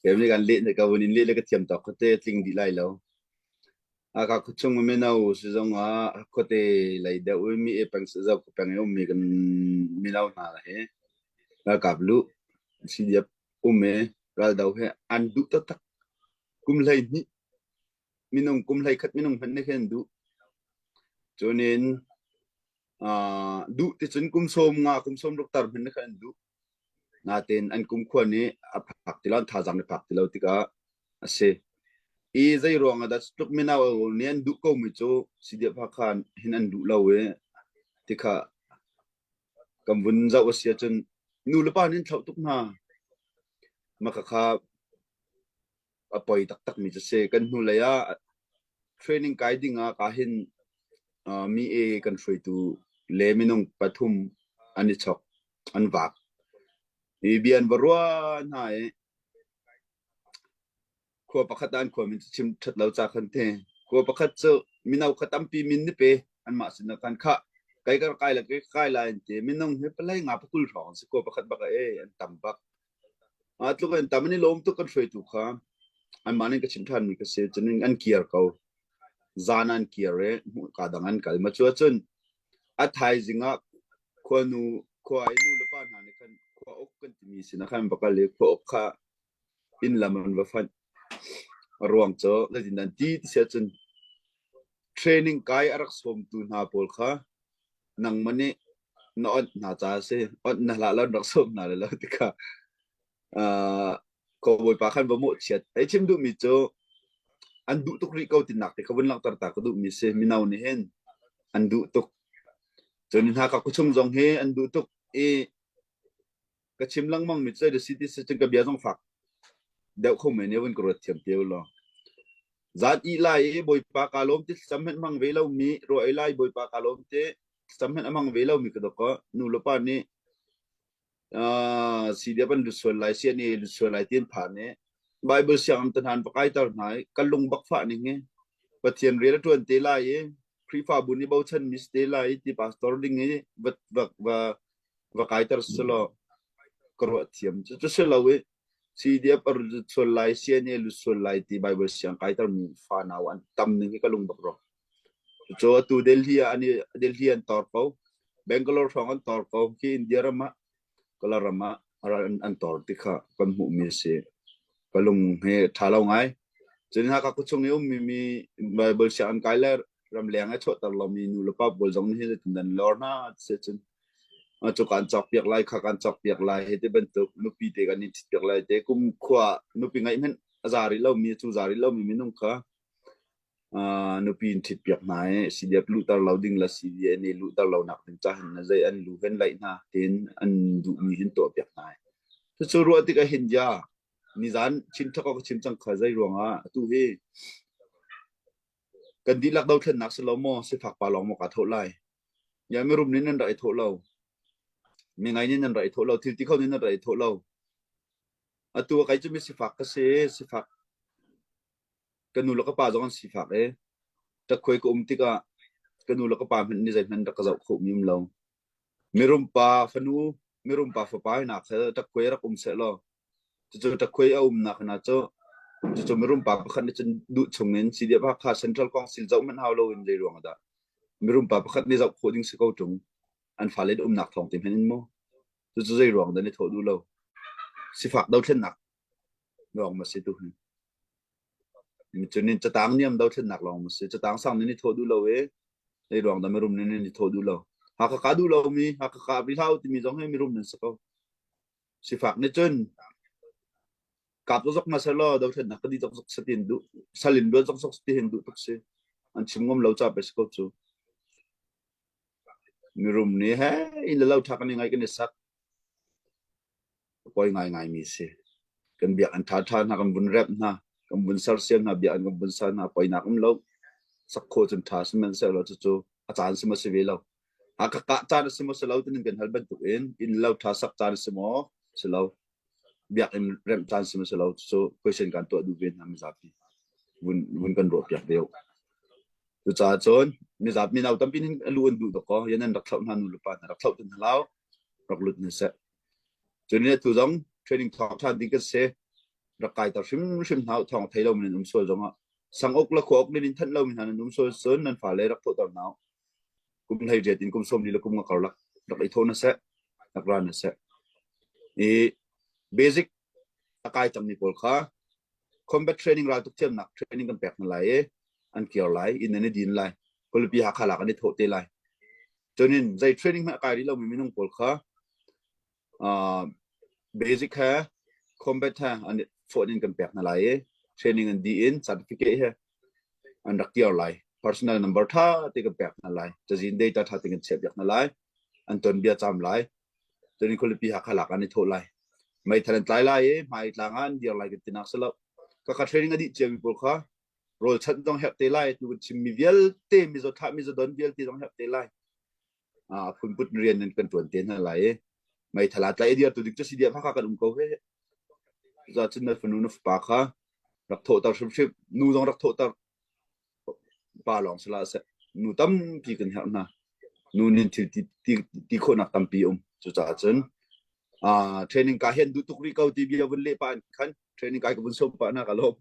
Kei nih kan leh ka vun in leh le ka thiam tawk khuate tling dih lai lo. Hakha khuachung mino si zong ah khuate lei deuh i mi e peng si zoh peng i ummi kan mino hna hi ralkap lu CDF um i raldo he an duh taktak. Kum 12 minung kum 11 minung hmanh nih khin an duh. Cunin duh ti cun kum sawm nga kum sawm ruk tar hmanh nih khan an duh. Nain an kumkhua nih a phak ti lo, an thazaang nih phak ti lo tikah a si. I zei ruang ah dah tluk mino nih an duh komi cu CDF Hakha hin an duh lo i tikha kan vun zoh a si ahcun nu le pa nih an thlauh tuk hna. Mah khakha a poi taktakmi cu si. Kan hnulei ah training kai ding ah ka hin mi e kan hruaitu le minung pathum an i chok, an vak. I bia an va ruah hna i khua pakhat ah an khua min cu chim ṭhat lo ca khan te. Khua pakhat cu mino kha tampi min ni pe anmah sin ah khan khah kai ka kai la kai kai lai an ti minung hi palai nga pakul hrawng an si khua pakhat bak ah e an tam bak Aa tluk in tam an i lawm tuk kan hruaitu kha anmah nih ka chimh ṭhanmi ka si. Cun an kir ko. Zan an kir i hmuhka dang an kal. Ma cu ahcun a thaizing ah khuanu khua i nu le pa hna nih khan khua uk kan timi sinah khan an va kal i khua uk kha inn lam an va fanh. A ruang cu zeitin an ti ti si ahcun training kai a rak sawmtu hna pawl kha nangmah nih na onh hna caah a si. Onh na hlah lo an rak sawm hna lai lo tikah uh, ka bawipa khan va mawhchiat. Hei chim duhmi cu an duh tuk rih ko tinak te kha vun langhter ta ka duhmi si. Mino nih hin an duh tuk. Cun hna ka khuachung zong hi an duh tuk i ka chim lengmang mi cu si ti si cun ka bia zong fak deuh kho men i vun ka ruat thiam te law. Zan i lai i Bawipa ka lawm ti thlacam hmanh hmang ve lo mi ruah ei lai Bawipa ka lawm ti thlacam hmanh a hmang ve lo mi ka dok nu le pa nih si dia ban lut sual lai sia ni lut sual lai tin phan i Bible siang te hnan pakai tar hna i ka lung bak fa ning hi Pathian rian a tuan te lai i Khrihfabu nih bochan mi si te lai i ti pastor ding i va va va va kaiter selaw ka ruah thiam. Cu si lo i CDF a lut sual lai, CNA lut sual lai ti Bible siang kaiter mi fanau an tam ning hi ka lung bak ro. Cucu atu Delhi ah an Delhi an tor ko. Bangalore hrawng an tor ko. Khi India ram ah Kala ram ah an tor ti kha kan hmuh mi a si. Ka lung he ṭha lo ngai. Cun Hakha khuachung i ummi mi Bible siang an kai le ramleng a chuahter lomi nu le pa pawl zong nih hin nan lor hna ti cun cu kan cawk piak lai kha kan cawk piak lai he ti bantuk nupi te kan in ṭhit piak lai te kum khua nupi ngeih hmanh a za rih lomi cu za rih lomi minung kha nupi in ṭhit piak hna i CDF luhter lo ding le CDNA luhter lo nak ding ca hin zei an lu hen laih hna tiin an duhmi hin tuah piak hna. Cucu ruah tikah hin ya nizan chin thak ka chim cang kha zei ruangah atu hi Kan dihlak dothlennak si lo maw sifak pa lawng maw kaa thawh lai. Ya mirum nih nan rak i thawh lo. Mingai nih nan rak i thawh lo. Thil ti kho nih nan rak i thawh lo. Atu ah kei cu mi sifak ka si. Sifak ka nu le ka pa zong an sifak i ṭakkhuai ka um tikah ka nu le ka pa hmanh nih zeihmanh rak ka zoh khawh mi um lo. Mirum pa fanu, mirum pa fapa hinak kha ṭakkhuai rak um seh law Cucu ṭakhuai a umnak hna cu cucu mirum pa pakhat nih cun duh chungin CDF Hakha Central Council zoh hmanh hau loin zei ruang ah dah mirum pa pakhat nih zoh khawh ding si ko ṭung an fale an umnak thawng te hmanh in maw cucu zei ruang dah an i thawh duh lo sifak dothlennak lawng ma si tu hi cun in catang niam dothlennak lawng ma si catang sang nih an i thawh duh lo i zei ruang dah mirum nih an i thawh duh lo Hakha ka duh lomi Hakha ka ri hlau timi zong hi mirum nan si ko Sifak nih cun kap zokzok hna sehlaw dothlennak ka di zokzok satin duh salin luan zokzok ti hin duh tuk si an chim ngam lo ca pe si ko cu mirum nih he inn le lo tha kan i ngai kan i sak poi ngai ngai mi si kan biak an tha tha hna kan vun rep hna kan vun sersiam hna biak an kan vun ser hna poinak um lo sak kho cun tha sihmanhsehlaw cucu a caan si ma si ve lo A ka kah caan a si maw si lo tinin kan hal bantuk in inn lo ṭha sak caan a si maw si lo biakinn remh caan si maw si lo cu question kan tuah duh ve hna mizapi vun vun kan ruah piak deuh. Cucaah cun mizapi mino tampi nih a lu an duh dawk kaw yan an rak thlauh hna nu le pa hna rak thlauh hna lo rak lut hna seh. Cun atu zong training thawk ṭhan ding kan si. Rak kaiter hrimhrim hna u thawng thei lomi nan um sual zongah sanguk le khuauk nan in thanh lomi hna nan um sual cun nan fale rak thawhter hna u. Kum 18 in kum 40 le kum nga karlak rak i thawh na seh, rak ra na seh. I basic a kai cangmi pawl kha combat training raltuk thiamnak training kan pek hna lai i an kir lai, inn an i din lai, khualipi Hakha lak an i thawh te lai. Cunin zei training hmanh a kai rih lomi minung pawl kha uh, basic he combat he an phone in kan pek hna lai i training an dih in certificate he an rak kir lai. Personal number tha te kan pek hna lai. Cazin data tha te kan chiah piak hna lai. An ton bia cam lai. Cun khualipi Hakha lak an i thawh lai. Meithal an tlai lai i hmai tlang ah an dir lai kan tinak si lo. Ka kha training a dih ciami pawl kha rawl chanh zong herh te lai tu kan chimmi vialte mizaw thah mizaw don vialte zong herh te lai. A phunput rian nan kan tuan te hna lai i meithal aa tlai i dir tu dik cu si diam Hakha kan um ko he. Cucaah cun na fanu na fapa kha rak thawhter hrimhrim nu zong rak thawhter pa lawng si hlah seh nu tampi kan herh hna nu nih thil ti, ti, ti khawhnak tampi um cucaah cun uh, training ka hian duh tuk rih ko ti bia vun leh pa in khan training kai ka vun som pa na ka lawm.